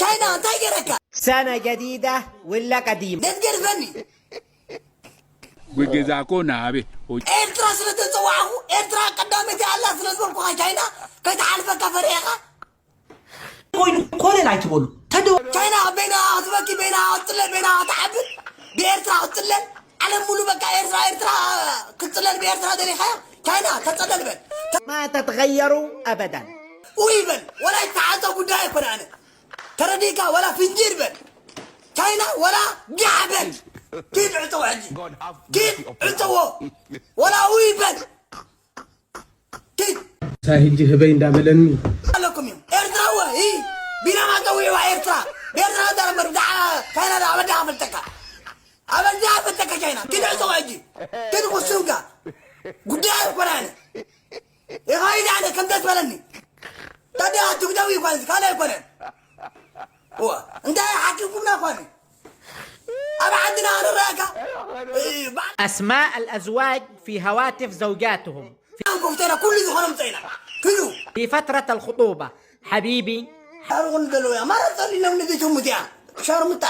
ቻይና እንታይ ገረካ? سنة جديدة ولا قديمة؟ ደትገርፈኒ ጉጌዛኮ ናቤ ኤርትራ ስለ ተጸዋዕኹ ኤርትራ ቀዳመይቲ ኣላ ስለ ዝበልኩኻ ቻይና ከይትሓልፈካ ፈሪሕኻ ኮይኑ ኮለል ኣይትበሉ ተደ ቻይና በይና ክትበኪ በይና ክትጽለል በይና ክትሓብር ብኤርትራ ክትጽለል ዓለም ሙሉ በቃ ኤርትራ ኤርትራ ክትጽለል ብኤርትራ ደሊኻያ ቻይና ተጸለል በል ما تتغيروا أبدا ውይ በል ወላ ይተሓጸ ጉዳይ ኣይኮነ ኣነ ተረዲካ ወላ ፍንጂር በል ቻይና ወላ ጋዕ በል ኪድ ዕጸዎ ሕጂ ኪድ ዕጸዎ ወላ ውይ በል ኪድ ሳይ ህጂ ህበይ እንዳበለኒ ኣለኩም እዩ ኤርትራ ወ ይ ቢናማ ጸዊዕዋ ኤርትራ ብኤርትራ ዘረበር ብዛዕባ ካናዳ ኣበዳ ኣፈልጠካ ኣበዳ ኣፈልጠካ ቻይና ኪድ ዕጸዎ ሕጂ ኪድ ቁሱንካ ጉዳይ ኣይኮነ ኣነ ይኸይድ ኣነ ከም ደስ በለኒ ታዲያ ትግደዊ ይኳን ካልእ ኣይኮነን እዋ እንታይ ሓኪምኩምና ኳኒ ኣብ ዓድና ክንረኣካ أسماء الأزواج في هواتف زوجاتهم ኮፍተና ኩሉ ዝኾኖም ፀኢና ክሉ في فترة الخطوبة حبيبي ሓሩኹን ዘለውያ ማለት ፀሊሎም ንቤቶም እዚኣ ሸርምጣ